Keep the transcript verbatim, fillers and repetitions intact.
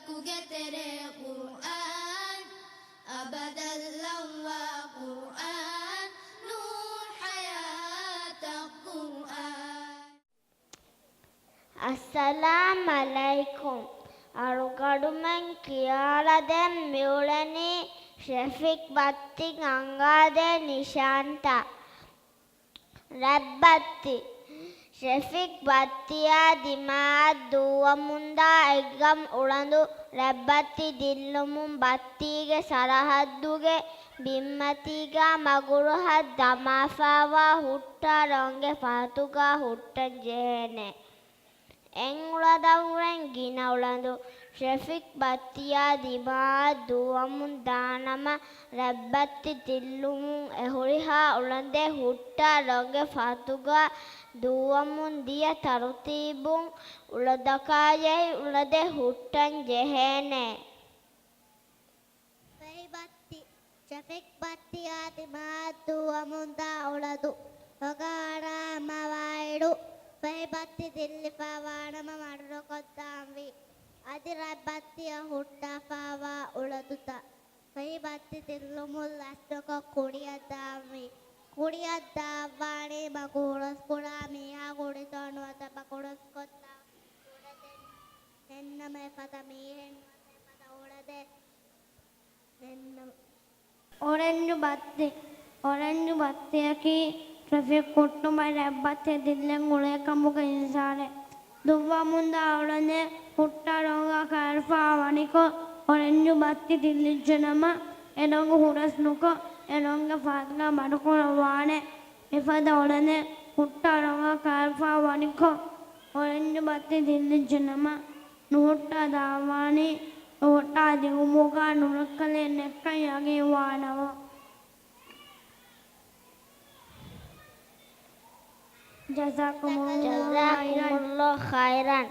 ކުގެ ތެރޭ ޤުރްއާން، އަބަދަށް ލައްވާ ޤުރްއާން، ނޫރު ޙަޔާތަށް ޤުރްއާން. އައްސަލާމް ޢަލައިކުމް. އަޅުގަނޑުމެން ކިޔާލަދޭން މިއުޅެނީ ޝެފިޤް ބައްތިން އަންގާދޭ ނިޝާންތައް. ރަތްބައްތި. ޝެފިޤް ބައްތިއާ ދިމާއަށް ދުއްވަމުންދާ އެއްގަމް އުޅަނދު ރަތްބައްތި ދިއްލުމުން ބައްތީގެ ސަރަހައްދުގެ ބިންމަތީގާ މަގުރަހަށް ދަމާފާވާ ހުއްޓާ ރޮނގެ ފަހަތުގާ ހުއްޓަން ޖެހޭނެ. އެއް އުޅަދަށްވުރެން ގިނަ އުޅަނދު ޝެފިޤް ބައްތިއާ ދިމާއަށް ދުއްވަމުން ދާނަމަ، ރަތްބައްތި ދިއްލުމުން އެ ހުރިހާ އުޅަނދެއް ހުއްޓާ ރޮނގެ ފަހަތުގާ ދުއްވަމުން ދިޔަ ތަރުތީބުން އުޅަދަކާ ޖެހި އުޅަނދެއް ހުއްޓަން ޖެހޭނެ. ފެހި ބައްތި. ޝެފިޤް ބައްތިއާ ދިމާއަށް ދުއްވަމުންދާ އުޅަދު ރޮގަށް އަރާ މަވާއިރު، ފެހި ބައްތި ދިއްލިފާވާނަމަ މަޑުރޮކޮށްދާންވީ. އަދި ރަތްބައްތިއަށް ހުއްޓާފާވާ އުޅަދުތައް ފެހި ބައްތި ދިއްލުމުން ލަސްރޮކޮށް ކުނޑިއަށް ދާންވީ. ކުނޑިއަށް ދާންވާނީ މަގު ހުރަސްކުރާ މީހާ ކުޑިތޯ ނުވަތަ ބަކުރަސްކޮށްދާ ކުޑަ ދެން އެންނަމޭ ފަދަ މީހެއް ނުވަތަ އެފަދަ އުޅަދެއް އެންނަމޭ. އޮރެންޖު ބައްތި. އޮރެންޖު ބައްތިއަކީ ޝެފިޤް ހުއްޓުމަށް ރަތްބައްތި ދިއްލެން އުޅޭ ކަމުގެ އިންޒާރެއް. ދުއްވަމުންދާ އުޅަނދެއް ހުއްޓާ ރޮނގަށް ކައިރިފާ ވަނިކޮށް، އޮރެންޖު ބައްތި ދިއްލިއްޖެނަމަ، އެ ރޮނގު ހުރަސް ނުކޮށް، އެ ރޮނގެ ފަހަތުގާ މަޑުކުރަން ވާނެ. މިފަދަ އުޅަނދެއް ހުއްޓާ ރޮނގަށް ކައިރިފާ ވަނިކޮށް، އޮރެންޖު ބައްތި ދިއްލިއްޖެނަމަ، ނުހުއްޓާ ދާންވާނީ، ނުހުއްޓާ ދިއުމުގާ ނުރައްކަލެއް ނެތްކަން ޔަގީންވާނަމަ. ޖަޒާކުމުﷲ ޚައިރަން. ޖަޒާކުމުﷲ ޚައިރަން.